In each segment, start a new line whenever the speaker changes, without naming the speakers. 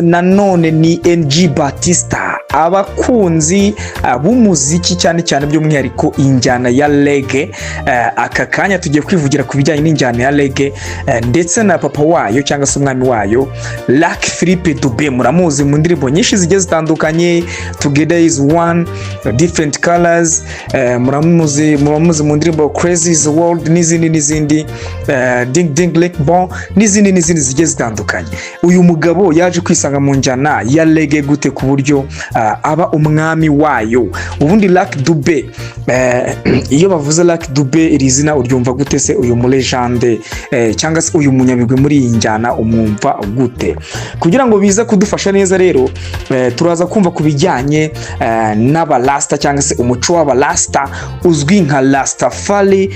Nanone ni NG Batista. Abakunzi b'umuziki, cyane cyane by'umwihariko injyana ya reggae, aka kanya tugiye kwivugira ku bijyanye n'injyana ya reggae ndetse na papa wayo cyangwa se umwami wayo, Lucky Philippe Dube. Muramuzi mu ndirimbo nyinshi zigiye zitandukanye, Together is One, Different Colors, muramuzi mu ndirimbo Crazy is the World n'izindi n'izindi, Ding Ding Lake Bon n'izindi n'izindi zigiye zitandukanye. Uyu mugabo yaje kwisanga mu njyana ya reggae gute ku buryo aba umwami wayo? Ubundi Lucky Dube, iyo bavuze Lucky Dube, iri zina uryumva gute se? Uyu mu legend cyangwa se uyu munyabigwi muri iyi njyana umwumva gute? Kugira ngo bize kudufasha neza rero, turaza kumva ku bijyanye n'abarasta cyangwa se umuco w'abarasta uzwi nka Rastafari,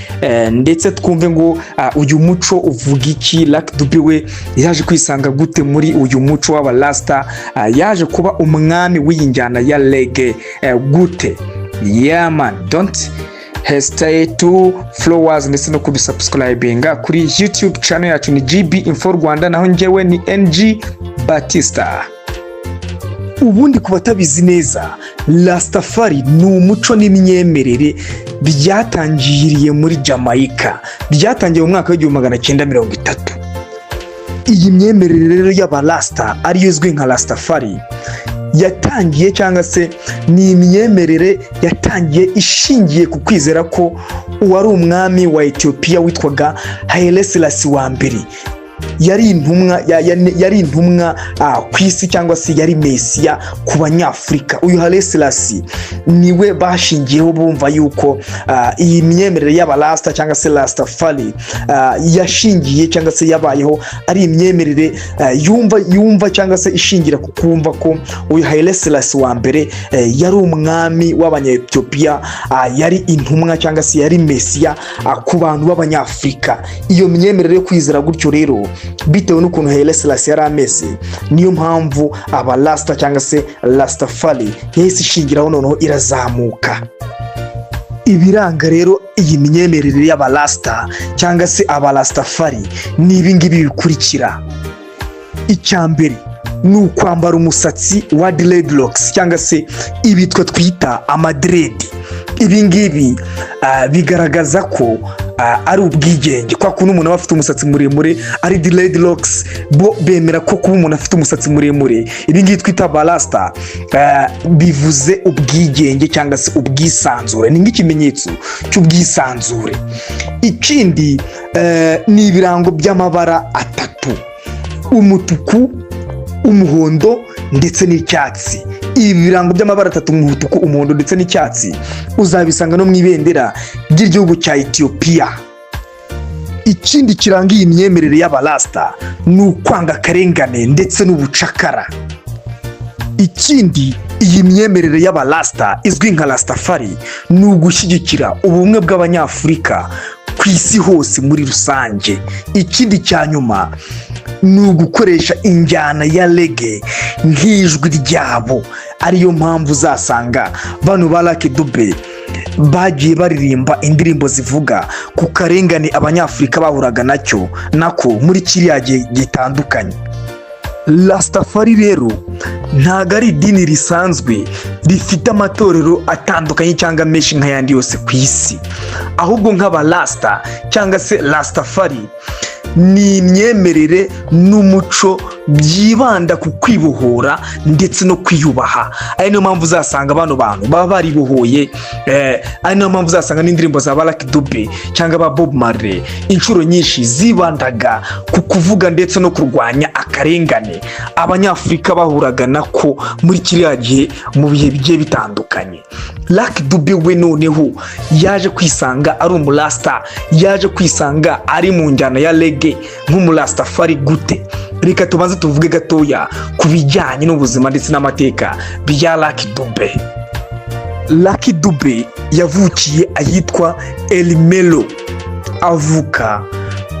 ndetse twumve ngo uyu muco uvuga iki? Lucky Dube we yaje kwisanga gute muri uyu muco w'abarasta? Yaje kuba umwami w'iyi njyana ya reggae gute? Yeah man, don't hesitate to follow us ndetse no kubisubscribinga kuri YouTube channel yacu. Ni GB Info Rwanda, naho njyewe ni NG Batista. Ubundi ku batabizi neza, Rastafari ni umuco n'imyemerere byatangiriye muri Jamaica, byatangiye mu mwaka w'1930. Iyi myemerere rero y'abarasta, ariyo izwi nka Rastafari, yatangiye cyangwa se ni imyemerere yatangiye ishingiye ku kwizera ko uwari umwami wa Etiyopiya witwaga Haile Selassie wa mbere yari intumwa yari intumwa ku isi cyangwa se yari mesiya ku Banyafurika. Uyu Haile Selassie niwe bashingiyeho bumva yuko iyi myemerere y'abarasta cyangwa se Rastafari yashingiye cyangwa se yabayeho ari imyemerere yumva cyangwa se ishingira ku kumva ko uyu Haile Selassie wa mbere yari umwami w'Abanyetiyopiya, yari intumwa cyangwa se yari mesiya ku bantu b'Abanyafurika. Iyo myemerere yo kwizera gutyo rero, bitewe n'ukuntu Haile Selassie yari ameze, niyo mpamvu abarasta cyangwa se Rastafari yahise ishingiraho, noneho irazamuka. Ibiranga rero iyi myemerere y'abarasta cyangwa se abarastafari ni ibi ngibi bikurikira: icya mbere ni ukwambara umusatsi wa dreadlocks cyangwa se ibi twe twita amadreads. Ibi ngibi bigaragaza ko ari ubwigenge, kwa kuntu umuntu aba afite umusatsi muremure ari dreadlocks. Bo bemera ko kuba umuntu afite umusatsi muremure, ibi ngibi twita barasta, bivuze ubwigenge cyangwa se ubwisanzure, ni nk'ikimenyetso cy'ubwisanzure. Ikindi ni ibirango by'amabara atatu: umutuku, umuhondo ndetse n'icyatsi. Ibi birango by'amabara atatu, umutuku, umuhondo ndetse n'icyatsi, uzabisanga no mu ibendera ry'igihugu cya Etiyopiya. Ikindi kiranga iyi myemerere y'abarasta ni ukwanga akarengane ndetse n'ubucakara. Ikindi, iyi myemerere y'abarasta izwi nka Rastafari ni ugushyigikira ubumwe bw'Abanyafurika ku isi hose muri rusange. Ikindi cya nyuma ni ugukoresha injyana ya reggae nk'ijwi ryabo, ariyo mpamvu uzasanga bano ba Lucky Dube bagiye baririmba indirimbo zivuga ku karengane Abanyafurika bahuraga nacyo nako muri kiriya gihe gitandukanye. Rastafari rero ntabwo ari idini risanzwe rifite amatorero atandukanye cyangwa menshi nk'ayandi yose ku isi, ahubwo nk'abarasta cyangwa se Rastafari ni imyemerere n'umuco byibanda ku kwibohora ndetse no kwiyubaha. Ari niyo mpamvu uzasanga bano bantu baba baribohoye, ari niyo mpamvu uzasanga n'indirimbo za ba Lucky Dube cyangwa ba Bob Marley inshuro nyinshi zibandaga ku kuvuga ndetse no kurwanya akarengane Abanyafurika bahuraga nako muri kiriya gihe, mu bihe bigiye bitandukanye. Lucky Dube we noneho yaje kwisanga ari umurasta, yaje kwisanga ari mu njyana ya reggae nk'umurastafari gute? Reka tubanze tuvuge gatoya ku bijyanye n'ubuzima ndetse n'amateka bya Lucky Dube. Lucky Dube yavukiye ahitwa Ermelo, avuka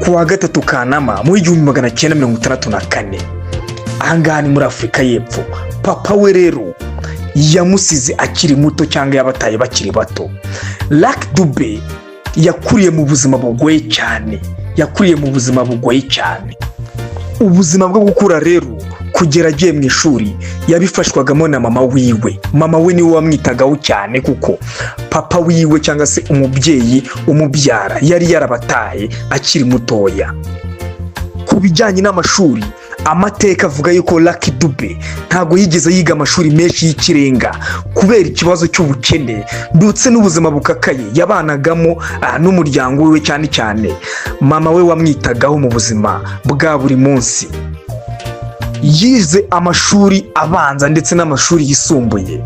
ku wa 3 Kanama muri 1964. Ahangaha ni muri Afurika y'Epfo. Papa we rero yamusize akiri muto cyangwa yabataye bakiri bato. Lucky Dube yakuriye mu buzima bugoye cyane, yakuriye mu buzima bugoye cyane. Ubuzima bwo gukura rero Kugera agiye mu ishuri yabifashwagamo na mama wiwe. Mama we niwe wamwitagaho cyane, kuko papa wiwe cyangwa se umubyeyi umubyara yari yarabataye akiri mutoya. Ku bijyanye n'amashuri, amateka avuga yuko Lucky Dube ntabwo yigeze yiga amashuri menshi y'ikirenga kubera ikibazo cy'ubukene ndetse n'ubuzima bukakaye yabanagamo n'umuryango wiwe, cyane cyane mama we wamwitagaho mu buzima bwa buri munsi. Yize amashuri abanza ndetse n'amashuri yisumbuye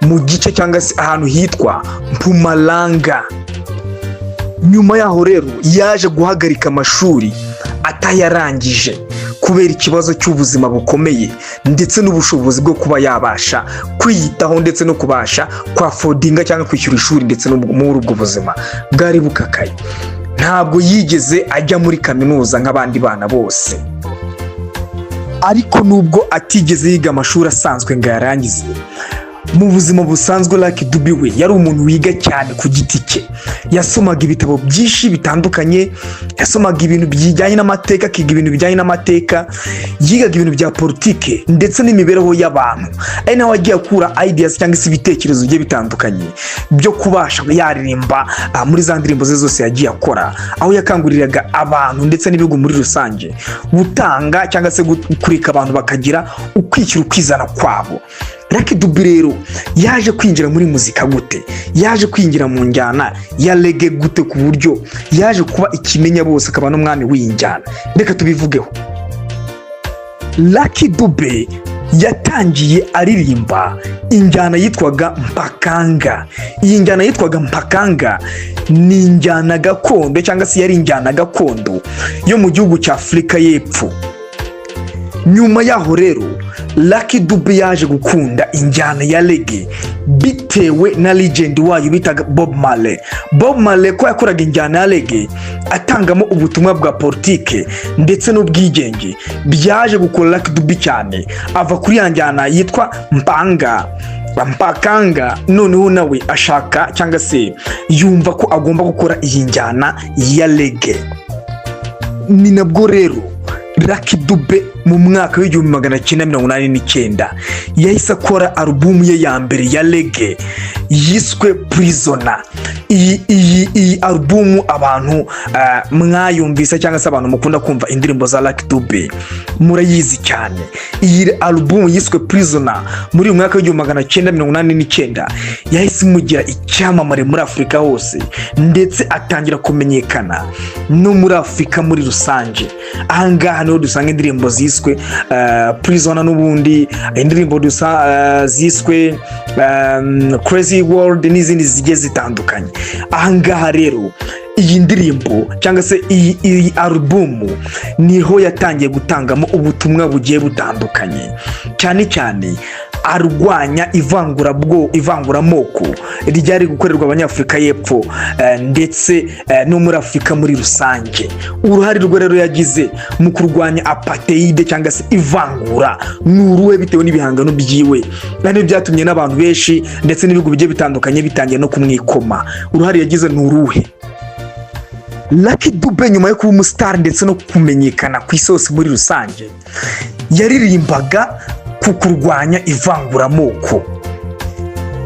mu gice cyangwa se ahantu hitwa Mpumalanga. Nyuma yaho rero yaje guhagarika amashuri atayarangije kubera ikibazo cy'ubuzima bukomeye ndetse n'ubushobozi bwo kuba yabasha kwiyitaho ndetse no kubasha kwaffordinga cyangwa kwishyura ishuri, ndetse no muri ubwo buzima bwari bukakaye ntabwo yigeze ajya muri kaminuza nk'abandi bana bose. Ariko nubwo atigeze yiga amashuri asanzwe ngo ayarangize, mu buzima busanzwe Lucky Dube we yari umuntu wiga cyane ku giti cye. Yasomaga ibitabo byinshi bitandukanye, yasomaga ibintu bijyanye n'amateka, akiga ibintu bijyanye n'amateka, yigaga ibintu bya politike ndetse n'imibereho y'abantu, ari nawe agiye akura ideas cyangwa se ibitekerezo bigiye bitandukanye byo kubasha yaririmba muri za ndirimbo ze zose yagiye akora, aho yakanguriraga abantu ndetse n'ibihugu muri rusange gutanga cyangwa se kureka abantu bakagira ukwishyira ukizana kwabo. Lucky Dube rero yaje kwinjira muri muzika gute? Yaje kwinjira mu njyana ya reggae gute, ku buryo yaje kuba ikimenya bose, akaba n'umwami w'iyi njyana? Reka tubivugeho. Lucky Dube yatangiye aririmba injyana yitwaga mbaqanga. Iyi njyana yitwaga mbaqanga ni injyana gakondo, cyangwa se yari injyana gakondo yo mu gihugu cya Afurika y'Epfo. Nyuma yaho rero Lucky Dube yaje gukunda injyana ya reggae bitewe na legend wayo bitaga Bob Marley. Bob Marley ko yakoraga injyana ya reggae atangamo ubutumwa bwa politike ndetse n'ubwigenge, byaje gukora Lucky Dube cyane, ava kuri ya njyana yitwa mbaqanga, noneho nawe ashaka cyangwa se yumva ko agomba gukora iyi njyana ya reggae. Ni nabwo rero Lucky Dube mu mwaka w'1989 yahise akora alubumu ye ya mbere ya reggae yiswe Prisoner. Iyi alubumu abantu mwayumvise cyangwa se abantu mukunda kumva indirimbo za Lucky Dube murayizi cyane. Iyi alubumu yiswe Prisoner muri uyu mwaka w'1989 yahise imugira icyamamare muri Afurika hose, ndetse atangira kumenyekana no muri Afurika muri rusange. Ahangaha niho dusanga indirimbo ziswe Prisoner, n'ubundi indirimbo ziswe Crazy World n'izindi zigiye zitandukanye. Ahangaha rero iyi ndirimbo cyangwa se iyi alubumu niho yatangiye gutangamo ubutumwa bugiye butandukanye, cyane cyane arwanya ivanguramoko ryari gukorerwa Abanyafurika y'Epfo ndetse no muri Afurika muri rusange. Uruhare rwe rero yagize mu kurwanya apartheid cyangwa se ivangura ni uruhe, bitewe n'ibihangano byiwe? Kandi byatumye n'abantu benshi ndetse n'ibihugu bigiye bitandukanye bitangiye no kumwikoma. Uruhare yagize ni uruhe? Lucky Dube nyuma yo kuba umusitari ndetse no kumenyekana ku isi hose muri rusange, yaririmbaga ku kurwanya ivanguramoko,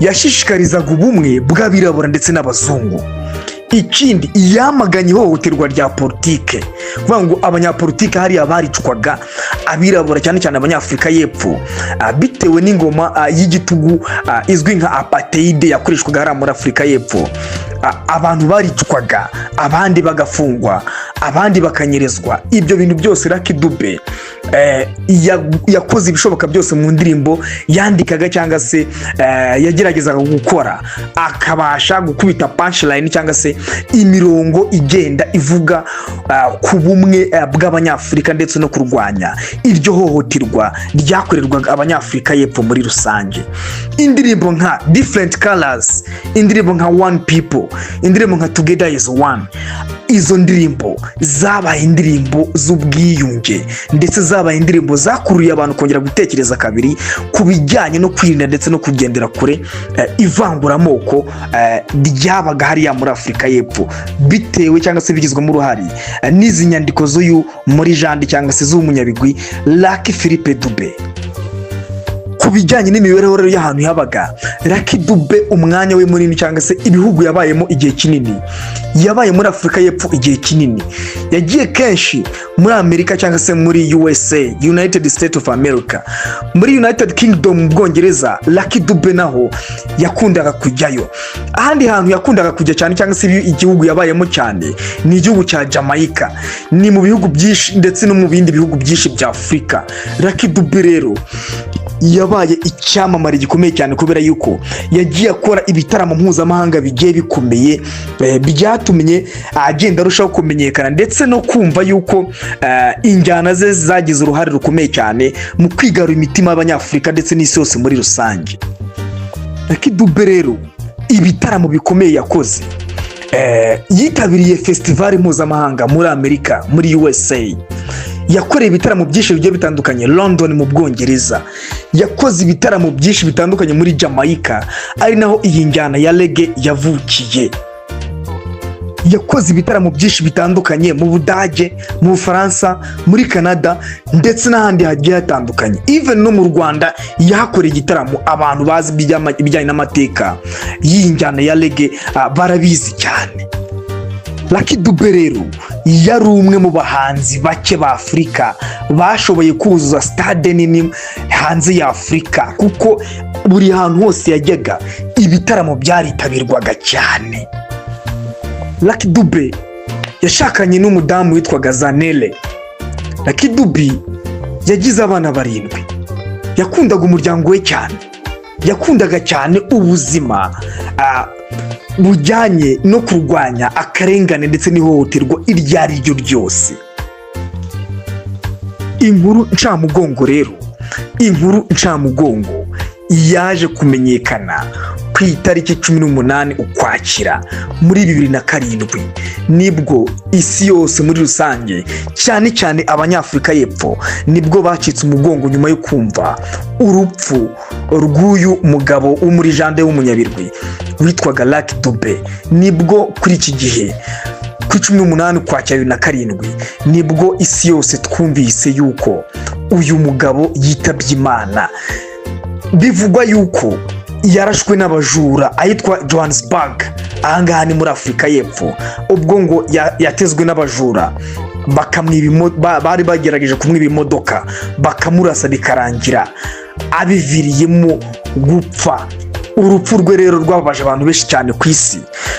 yashishikarizaga ubumwe bw'abirabura ndetse n'abazungu. Ikindi, yamaganye ihohoterwa rya politike, kuvuga ngo abanyapolitike hariya baricwaga, abirabura, cyane cyane Abanyafurika y'Epfo, bitewe n'ingoma y'igitugu izwi nka apartheid yakoreshwaga hariya muri Afurika y'Epfo. Abantu baricwaga, abandi bagafungwa, abandi bakanyerezwa. Ibyo bintu byose Lucky Dube yakoze ibishoboka byose mu ndirimbo yandikaga cyangwa se yageragezaga gukora, akabasha gukubita punchline cyangwa se imirongo igenda ivuga ku bumwe bw'Abanyafurika ndetse no kurwanya iryo hohoterwa ryakorerwaga Abanyafurika y'Epfo muri rusange. Indirimbo nka Different Colors, indirimbo nka One People. Indirimbo nka "Together as One", izo ndirimbo zabaye indirimbo z'ubwiyunge, ndetse zabaye indirimbo zakururiye abantu kongera gutekereza kabiri ku bijyanye no kwirinda ndetse no kugendera kure ivanguramoko ryabaga hariya muri Afurika y'Epfo, bitewe cyangwa se bigizwemo uruhare n'izi nyandiko z'uyu muri jandi cyangwa se z'umunyabigwi Lucky Philippe Dube. Ku bijyanye n'imibereho rero y'ahantu yabaga Lucky Dube, umwanya we munini cyangwa se ibihugu yabayemo igihe kinini, yabaye muri Afurika y'Epfo igihe kinini, yagiye kenshi muri Amerika cyangwa se muri USA, United States of America, muri United Kingdom, mu Bwongereza. Lucky Dube naho yakundaga kujyayo. Ahandi hantu yakundaga kujya cyane cyangwa se igihugu yabayemo cyane ni igihugu cya Jamaica, ni mu bihugu byinshi ndetse no mu bindi bihugu byinshi bya Afurika. Lucky Dube rero yabaye icyamamare gikomeye cyane kubera yuko yagiye akora ibitaramo mpuzamahanga bigiye bikomeye, byatumye agenda arushaho kumenyekana ndetse no kumva yuko injyana ze zagize uruhare rukomeye cyane mu kwigarura imitima y'Abanyafurika ndetse n'isi yose muri rusange. Lucky Dube rero, ibitaramo bikomeye yakoze, yitabiriye festival mpuzamahanga muri Amerika, muri USA. Yakoreye ibitaramo byinshi bigiye bitandukanye London mu Bwongereza. Yakoze ibitaramo byinshi bitandukanye muri Jamaica, ari naho iyi njyana ya reggae yavukiye. Yakoze ibitaramo byinshi bitandukanye mu Budage, mu Bufaransa, muri Canada ndetse n'ahandi hagiye hatandukanye. Even no mu Rwanda yahakoreye igitaramo. Abantu bazi ibijyanye n'amateka y'iyi njyana ya reggae barabizi cyane. Lucky Dube rero yari umwe mu bahanzi bake ba Afurika bashoboye kuzuza stade nini hanze ya Afurika, kuko buri hantu hose yajyaga ibitaramo byaritabirwaga cyane. Lucky Dube yashakanye n'umudamu witwaga Zanele. Lucky Dube yagize abana barindwi. Yakundaga umuryango we cyane, yakundaga cyane ubuzima bujyanye no kurwanya akarengane ndetse n'ihohoterwa iryo ari ryo ryose. Inkuru ncamugongo rero, inkuru ncamugongo yaje kumenyekana ku itariki 18 Ukwakira muri 2007. Nibwo isi yose muri rusange, cyane cyane Abanyafurika y'Epfo, nibwo bacitse umugongo nyuma yo kumva urupfu rw'uyu mugabo w'umurijande w'umunyabirwi witwaga Lucky Dube. Nibwo kuri iki gihe, ku 18 Ukwakira 2007, nibwo isi yose twumvise yuko uyu mugabo yitabye Imana. Bivugwa yuko yarashwe n'abajura ahitwa Johannesburg, ahangaha ni muri Afurika y'Epfo. Ubwo ngo yatezwe n'abajura bakamwiba, bari bagerageje kumwiba imodoka, bakamurasa, bikarangira abiviriyemo gupfa. Urupfu rwe rero rwababaje abantu benshi cyane ku isi,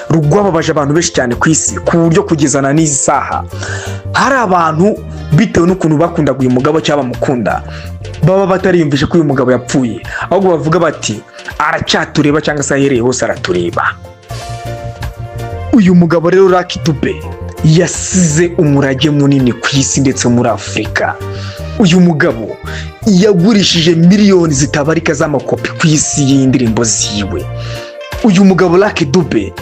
rwababaje abantu benshi cyane ku isi, ku buryo kugeza na n'izi saha hari abantu, bitewe n'ukuntu bakundaga uyu mugabo cyangwa bamukunda, baba batariyumvisha ko uyu mugabo yapfuye, ahubwo bavuga bati aracyatureba cyangwa se ahereye hose aratureba. Uyu mugabo rero Lucky Dube yasize umurage munini ku isi ndetse muri Afurika. Uyu mugabo yagurishije miliyoni zitabarika z'amakopi ku isi y'indirimbo ziwe. Uyu mugabo Lucky Dube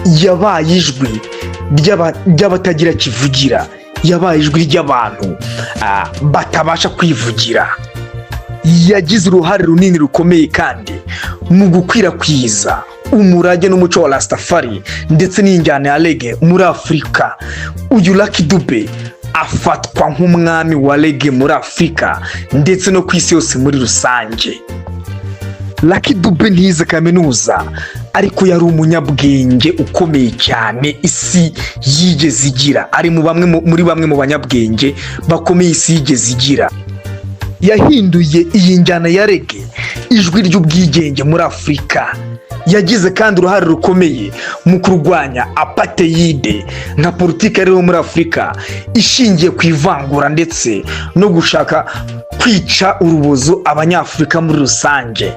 yabaye ijwi ry'abatagira kivugira, yabaye ijwi ry'abantu batabasha kwivugira. Yagize uruhare runini rukomeye kandi mu gukwirakwiza umurage n'umuco wa Rastafari ndetse n'injyana ya reggae muri Afurika. Uyu Lucky Dube afatwa nk'umwami wa reggae muri Afurika ndetse no ku isi yose muri rusange. Lucky Dube ntiyize kaminuza, ariko yari umunyabwenge ukomeye cyane isi yigeze igira. Ari muri bamwe mu banyabwenge bakomeye isi yigeze igira. Yahinduye iyi njyana ya reggae ijwi ry'ubwigenge muri Afurika. Yagize kandi uruhare rukomeye mu kurwanya apartheid nka politiki yariho muri Afurika ishingiye ku ivangura ndetse no gushaka kwica urubozo Abanyafurika muri rusange.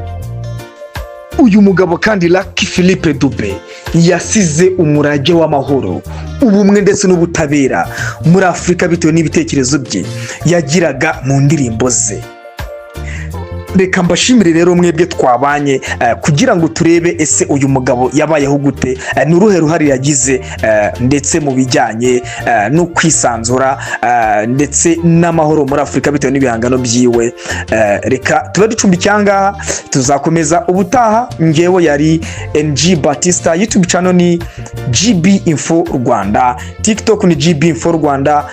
Uyu mugabo kandi Lucky Philippe Dube yasize umurage w'amahoro, ubumwe ndetse n'ubutabera muri Afurika, bitewe n'ibitekerezo bye yagiraga mu ndirimbo ze. Reka mbashimire rero mwebwe twabanye kugira ngo turebe ese uyu mugabo yabayeho gute, ni uruhe ruhare yagize ndetse mu bijyanye no kwisanzura ndetse n'amahoro muri Afurika bitewe n'ibihangano byiwe. Reka tube ducumbikiye aha ngaha, tuzakomeza ubutaha. Ngewe yari NG Batista, YouTube channel ni GB Info Rwanda, TikTok ni GB Info Rwanda.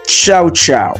Ciao ciao.